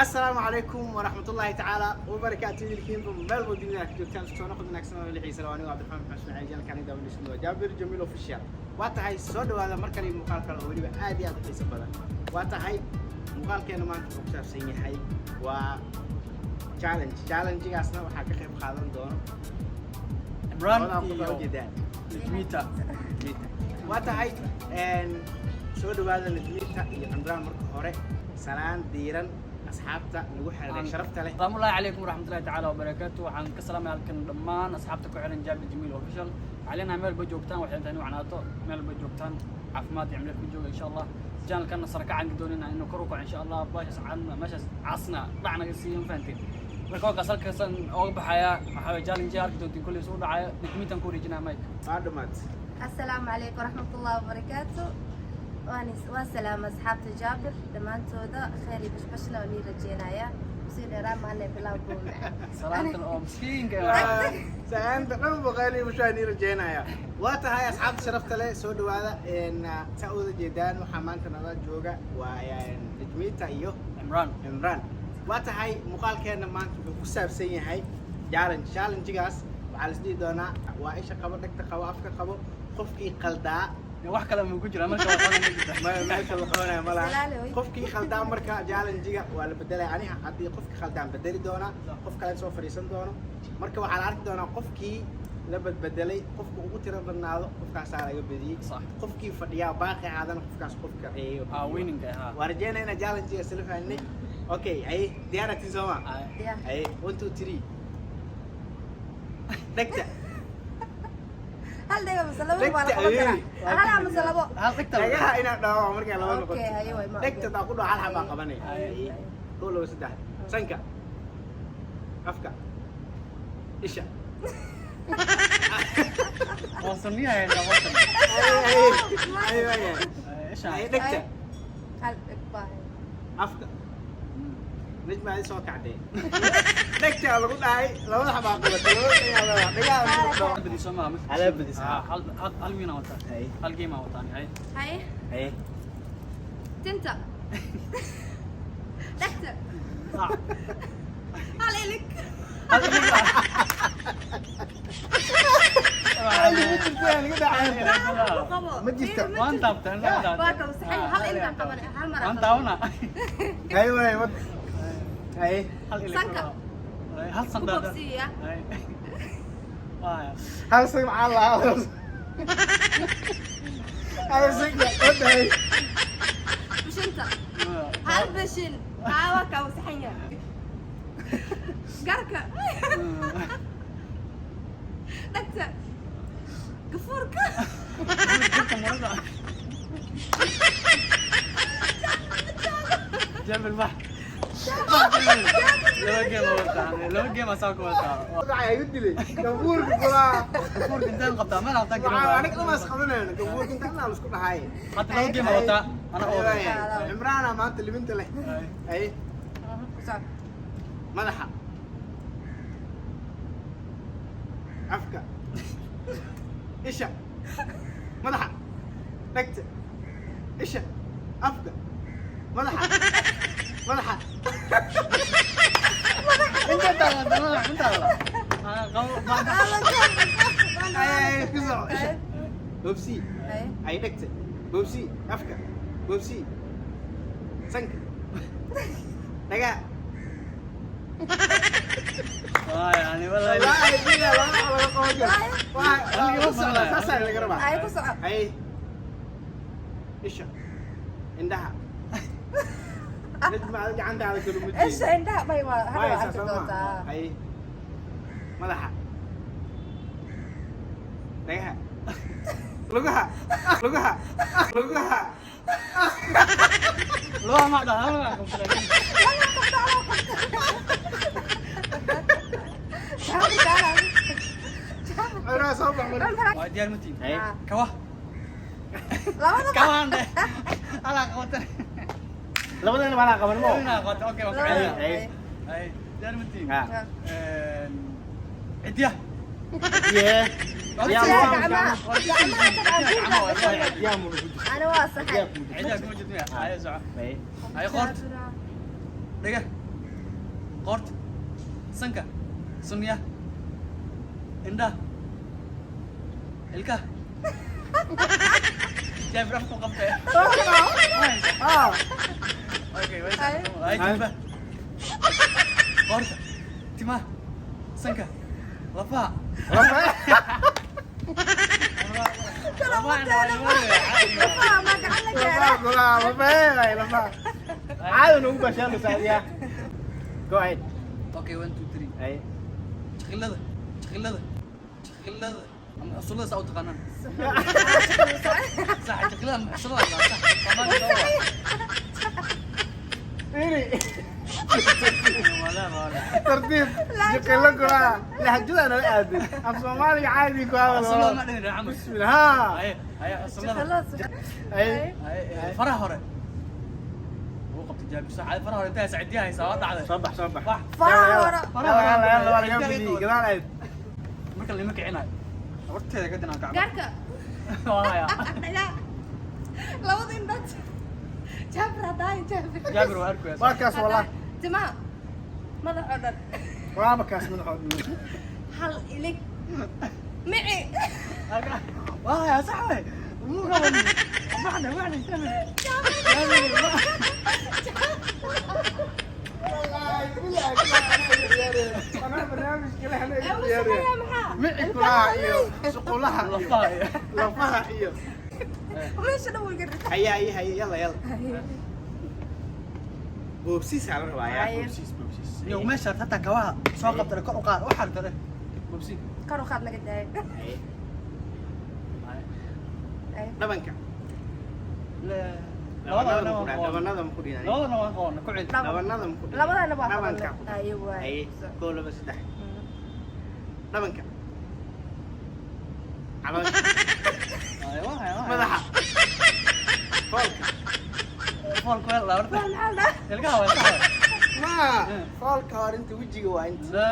Asalaamu calaykum waraxmatullaahi tacaala wabarakaatu. Idilkiinba meel buu dunida ka joogtaan, soo noqod wanaagsan oo lixiisa. Waa anigo Cabdiraxmaan Maxamed Ismaaciil, janalkan daawanaysan waa Jaabir Jamiil Official. Waa tahay, soo dhawaada mar kale iyo muuqaal kale oo weliba aad iyo aad u xiiso badan. Waa tahay, muuqaalkeena maanta wuxuu ku saabsan yahay waa challenge. Challengegaasna waxaa ka qayb qaadan doono Cimraan labadan qof aa iyo ujeedaan. Najmita. Najmita. Waa tahay, soo dhawaada Najmita iyo Cimraan. Marka hore salaan diiran asxaabta nagu xiriiray sharafta leh. Asalaamu calaykum waraxmatullahi tacaala wabarakaatu. Waxaan ka salaamaya halkan dhammaan asxaabta ku xiran Jaabir Jamiil Official. Waxaan leenahay meel ba joogtaan, waxay tahay wacnaato meel ba joogtaan, caafimaad iyo cimri ku jooga insha Allah. Channelkana sare kacan doonina inuu kor u kaco insha Allah. Baashas cadna meeshaas casna dhac naga siiyo, ma fahanteen? Marka waa kaas, halkaasan ooga baxayaa. Waxaa waye challenge arki doontiin kolley soo dhacaya. Najmitan ku wareejinaa mic. Waa dhamaad. Asalaamu calaykum waraxmatullahi wabarakaatu. Waa salaama asxaabta Jaabir dhammaantooda, khayr iyo bashbashna waan ii rajeynayaa. Kusii dheeraan maana, bilaw buume. Salaantan oo miskiinka. Salaanta dhan boqol mushaan ii rajeynaya. Waa tahay, asxaabta sharafta leh, soo dhawaada. Saa wada jeedaan, waxaa maanta nala jooga waa Najmiita iyo Cimraan. Cimraan. Waa tahay, muuqaalkeena maanta wuxuu ku saabsan yahay challenge. Challengegaas waxaa la isdhihi doonaa waa isha qabo, dhegta qabo, afka qabo. Qofkii qaldaa wax kale ma ku jira marka waa qaldan ma jirta. Meesha la qabanayo ma laha. Ilaali way. Qofkii khaldaa marka challengiga waa la bedelaya. Aniga haddii qofkii khaldaan bedeli doonaa, qof kale soo fadhiisan doono. Marka waxaa la arki doonaa qofkii la badbedelay, qofka ugu tiro badnaado, qofkaasaa laga bediyey. Sax. Qofkii fadhiyaa baaqi aadana, qofkaas qofka reeyo. Ah, winning ha. Waa rajeynaya inaa challengiga isla fahnay. Okay, haye, diyaaratin sooma? Diyaar. Haye, one, two, three. Dhegta. Hal dhega mise labo waa la Dhegta, qaban karaa? ayey. Hal mise labo? Hal dhegta. Dhagaha inaad dhaawaco markaa laba noqoto. Okay, haye waay, ma Dhegta taa ku dhaco, hal xabaa qabanay. Haye. Kow, labo, saddex. Sanka, afka, isha. Waa sunniyahay labatan. Ay, ay, ay. Isha. Ay, dhegta. Hal dheg baa. Afka. Najma, ay soo kacday. Dhegta lagu dhahay, labada xabaa qabatay, labada dhagaha, dhagaha lagu dhaho. Badis soo maaha. Hal badis, Ah, ha. Hal wiina wataa. Hay. Hal game aa wataan, hay. Haye. Haye. Tinta, dhegta. Ah. Hal ilig. Hal ilig ah. Ay, ma jirto, laga dhacay. Ku qabo. Ma jirto. Waan taabtay, waan taabtay. Waa ka saxay, hal intaan qaban, hal mar. Waan taabana. Haye, waay, wad. Haye. Hal ilig. Sanka. Hay, hal Ku sandaada. bogsiiya. Hay. Waaya. Hal sig maxaa lahaa? Hal sig, wad, haye. Bishinta, hal bishin haa, waa kaa wasaxan yahay. Garka, dhegta, gafuurka. Dadka marada. Jabal bax. Laba game aa wataa. Laba game aa saa ku wataa. Dhacay, igu dilay. Gafuurka kulaa. Gafuurka intaan qabtaa, meel qabtaa Waxaa aniga garoon. dhamaas qabanayna. Gafuurka intaan la isku dhahay. Hadda laba game aa wataa. Ana oo Haye, Cimraana maanta libinta leh. Haye. Madaxa, afka, isha, madaxa, dhegta, isha, afka, madaxa, madaxa. Inta taala, madaxa inta taala. Ana qabo maanta. Ay, ay, ku soco. Isha, bobsi. Ay, dhegta, bobsi, afka, bobsi, sanka, dhagaa. Waaya, ani wallahi. Wallaahi billahi, laba laga qaban karo. Waa ku socdaa, saasaa laga rabaa. Ay, ku soco. Ay, isha, indhaha. Najma, adiga gacantaada kala mud. Isha, indhaha bay, waa hada waa arki doontaa. Ay, madaxa, dhagaha, lugaha, lugaha, lugaha. Lugaha ma dhaha, lugaha qabtaa. Curaa soo bax marka. Waa diyaar ma tihiin? Hay. Kawa. Labada. Kawaan de. Ala qabatan. Labadana baa la qaban mo. Ina qabata, okay, waa ku Labada. celina. Hay. Hay, diyaar ma tihiin? Ha. Cidiya. Yee. Yaa, gacmaha. Gacmaha kan aan ku Yaa mu ku jirto. Ana waa saxay. Cidiya kuma jirto miya? Hay, soco. Hay. Hay, qoort. Dhega. Qoorta, sanka, sunniyaha, indhaha, ilkaha. Jaabir afku qabtay. Ah. Okay, ay, jilbaha, qoorta, timaha, sanka, lafaha. Lafaha ma gacan la gaara? Lafaha kulaha, lafaha, lafaha. Caadi noogu bashaalo saadiya. Go ahead. Okay, one, two, three. Ay. Jiqilada, jiqilada, jiqilada ama xusullada, saa u taqaanaan. Sax, jiqilada ama xusullada, sax. Soomaaliga waa. Iri. Wala wala. Tartiib. Jiqilo kulaha. Lahjada nala aadin. Af Soomaaliga caadi ku hadal. Xusullada ma dhihin camal. Bismillah. Ha. Haye, haye, xusullada. Ay. Haye, faraha hore wuu qabtay Jaabir, sax. Haye, faraha hore intaa sacdiya haysaa, waa dhacday. Soo bax, soo bax. Wax. Faraha hore. Yalla, yalla, yalla, waa laga badiyey. Gadaal aad. Marka lama kicinayo horteeda ka dinaan kacba. Gaarka. Waa hayaa. Dhagaa. Labada indhood. Jaabir haddaayin Jaabir. Jaabir waa arkaya. Waa kaas wallah. Timaha. Madax oo dhan. Waaba kaas madaxooda. Hal ilig. Mici. Waa hayaa, sax wey. Muu qaban baxna baxna Jaabir. Wallaahi, billahi, anaa barnaamijka la hana iga Ee, diyaariya. wasaqaya maxaa? Mici kulaha iyo suqulaha iyo Lafaha iyo lafaha iyo Meesha dhan way garta. Haye, haye, haye, yalla, yalla. Boobsiis aa la rabaa yaa. Haye. Boobsiis, boobsiis. Iyo meesha hataa kabaha soo qabtay, kor u qaad, waxaa rabtay boobsiis. Kor u qaad naga daaya. Haye. Haye. Haye. Dhabanka. Labadana waan qabanay. Dhabanada ma ku dhinan. Labadana waan qabanay, ku celi. Dhaban. Dhabanada ma ku dhinan. Labadana waa Dhabanka qabanay. ku dhinan. Haye, waay. Haye, koo, laba, saddex. Dhabanka. Caloosha. Haye, waa hayaa, waa hayaa. Madaxa. Foolka. Foolka waa la horta. Waa maxaa la dhahaa? Ilkaha waa, sax waay. Ma foolka hor inta wejiga waa inta. La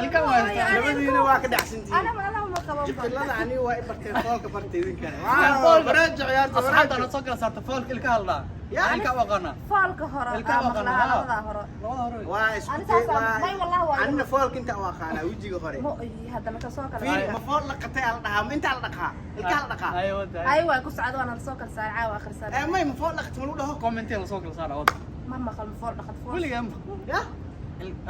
ilkaha waa. Ay, ay. Labadiina waa ka dhacsantihiin. Ana ma alaha ma qaban ba. Jiqilada aniga waa i barteen, foolka bartay idinkana. Foolka. Baraajo ciyaarta. Asxaabta na soo kala saarta, foolka ilkaha la dhahaa. Ya. Ilkaha u aqaanaa. Foolka hore. Ilkaha Aa, u aqaanaa. maqlaha labadaa hore. Labada hore wey. Waa isku Ani saas waa may wallahi waa anina foolka inta u aqaanaa wejiga hore. Ma oyi haddana ka soo kala Fiiri, saara. ma fool dhaqatay aa la dhahaa, ma intaa la dhaqaa, ilkaha la dhaqaa. Haye, wada. Haye, waay ku socda, waana la soo kala saara caawa akhrisan. Ee, may ma fool dhaqatay ma lagu dhaho? Commentiga la soo kala saara, wada. Ma maqal ma fool dhaqat fool. Weligaa ma Ya.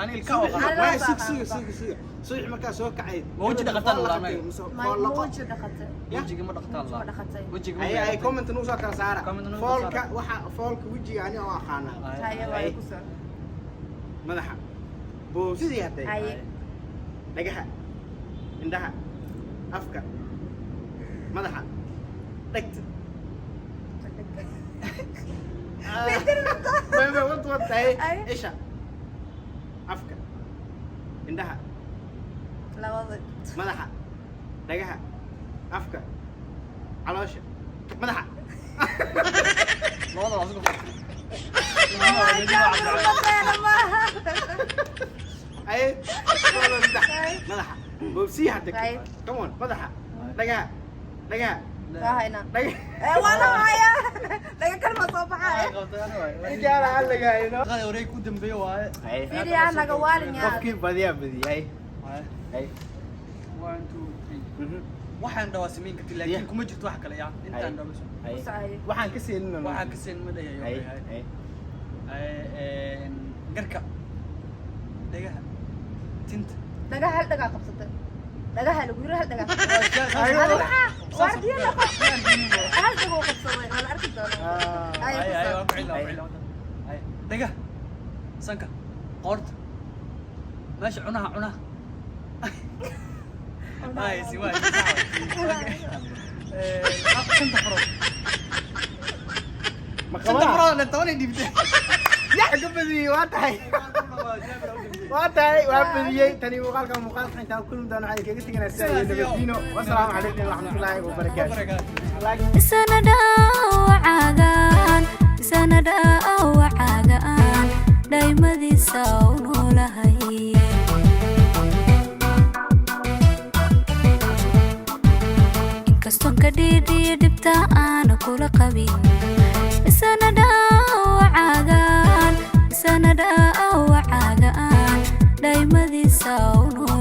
Ani ilkaha u aqaanaa. Ani Waay, laba sug, baa suga, aqaanaa. suga, suga. Subax markaa soo kacay. Ma weji dhaqataan Fool la dhaqatay, dhahaa? mise May fool ma dhaqo? weji dhaqatay. Ya. Wejiga ma dhaqataan Wejiga ma dhaqatay. Wejiga ma Haye, ay dhaqatay. comment nagu soo kala saara. Comment nagu soo Foolka saara. waxa foolka wejiga aniga u aqaanaa. Haye. Haye, waay ku socda. Madaxa. Boobsidii hadday. Haye. Dhagaha, indhaha, afka, madaxa, dhegta. May may wad wad tahay. Ay. Isha, afka, indhaha, Labada. Madaxa, dhagaha, afka, caloosha, madaxa. Labada waa isku qabtay. Wallahi Jaabir ma beena maaha. Ay, laba, saddex. Ay. Madaxa, boobsiya hadda. Ay. Come on, madaxa, dhagaha, dhagaha, Waa haynaa. dhagaha. Ee, waa la hayaa. Dhaga kalma soo baxaya. Ninkaana aan lagahayno. Shaqada wareeg u dambeeyo waaye. Fiiriyaa naga waalin yaa. Qofkii badiyaa badiyay. Haye. Ay. One, two, three. Waxaan dhawaa samayn kartid, laakiin Yeah. kuma jirto wax kale, yaa intaan dhawa. Ay. Ku socoyo. Waxaan ka seenina. Waxaan ka seen ma dhayayo. Ay. Haye. Ay. Haye, garka, dhagaha, tinta. Dhagaha hal dhagaa qabsatay. Dhagaha lagu yiri hal dhagaa. Ay, Adiga maxaa? Waardiyo noqo. Hal dhagoo qabsaday, waa la arki doonaa. Ah. Ay, Haye, ku haye, soco. waa ku celi, waa ku celi, wada. Haye, dhagaha, sanka, qoorta, meesha cunaha, cunaha. Haye, si waay, si waay. Shanta farood. Ma Shanta qabaa? farood le toban ay dhiibtay. Yaa ka badiyey, waa tahay. Waa tahay, waa badiyey. Tani muuqaalka muuqaalka intaan ku kulmi doono waxaan idinkaga teganaa sidaa iyo nabaddiino. Wasalaamu calaykum waraxmatullaahi wabarakaatu. Like. Isana dhaawacaagaan, isana dhaawacaagaan, dhaymadiisa u noolahay. Inkastoon ka dhiidhiyo dhibta aana kula qabin, isana dhaawacaagaan, isana dhaawacaagaan. Dhaymadiisa u nool.